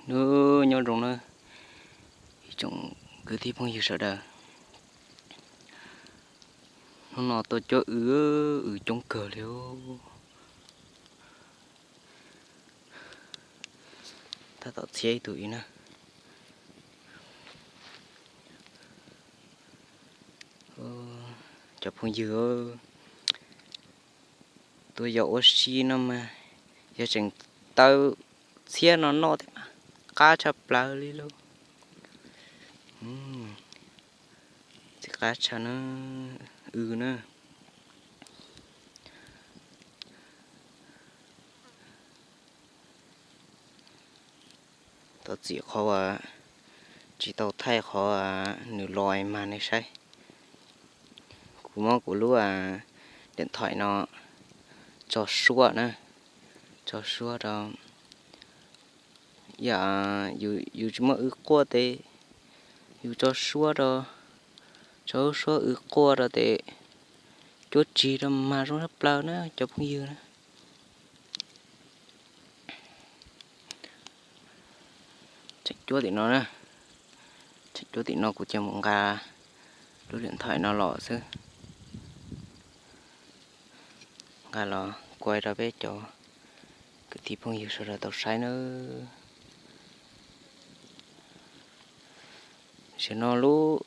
Nyob zoo na, ib tsoom kwv tij phooj ywg sawv daws, hnub no tuaj cuab w, w coob kawg li. Tab tom txhiab ib tug ib na. Cov phooj ywg, tuaj yos ua si no mas yog tseem taw txhiab no noj thiab mas qab tshaj plaws li lauj. Txiv qab tshaj na, w na. Thov txim qhov uas tsis tau thaij qhov nws los mas nej saib. Kuv muab kuv lub điện thoại no tso suab na, tso suab rau, yog yus tsis muaj w quaj tes yus tso suab rau, tso suab w quaj rau tes cuab tsis rau mas zoo tshaj plaws na cov phooj ywg na. Tseem cuab tim no na, tseem cuab tim no kuv cia mus nqa lub điện thoại no los xwb. Nqa los kuaj rau peb cov kwv tij phooj ywg sawv daws tau saib nawb. Tam sim no lub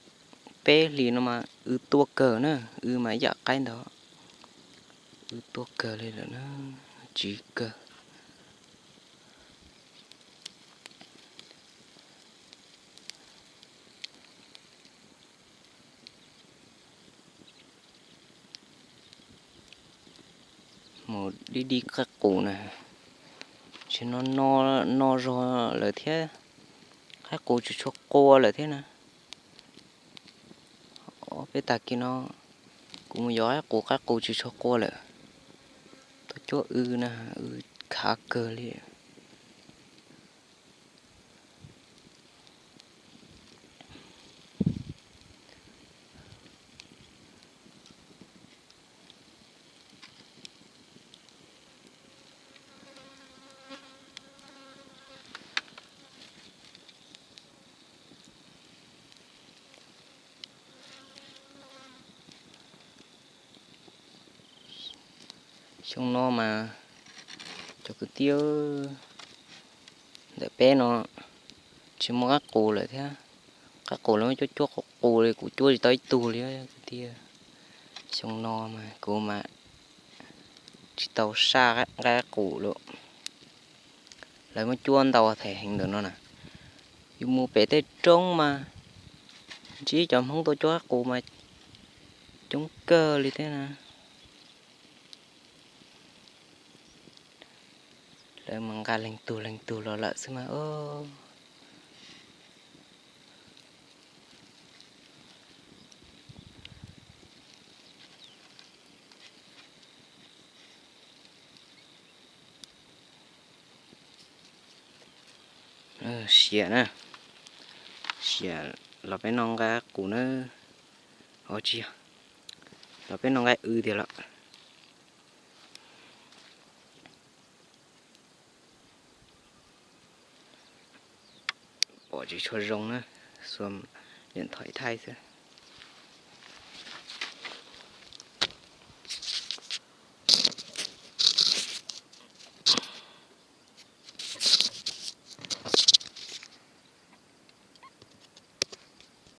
peb hlis no mas w tuaj kawg na, w mas ib yam qaib ntag, w tuaj kawg li lawm na, tsiv kawg. Mus dib dib qaib qus na, tam sim no no zog lawm thiab, qaib qus tsis tshua qua lawm thiab na. Ob peb tag kis no kuv mus yos qaib qus, qaib qus tsis tshua qua lawm. Tuaj cuab w na, w khav kawg li. Xyoo no mas cov kwv tij, ntawm peb no tsis muaj qaib qus lawm thiab. Qaib qus lawv muab cuab cuab qus qus li, kuv cuab tsis tau ib tug li kwv tij. Xyoo no mas kuv mas tsis tau saj nqaij qaib qus lawm. Lawv muab cuab ntau them heev ntawm no na. Yus mus pem tej roob mas ntsib cov Hmoob tuaj cuab qaib qus mas coob kawg li thiab na. Lawv mas nqa leej tug leej tug los lawm xwb mas. Siav na, siav los peb noj nqaij qus na. Os tsis yog, los peb noj nqaij w tiag lawm. Pom tsis tshua zoo na, xuas điện thoại thaij xwb.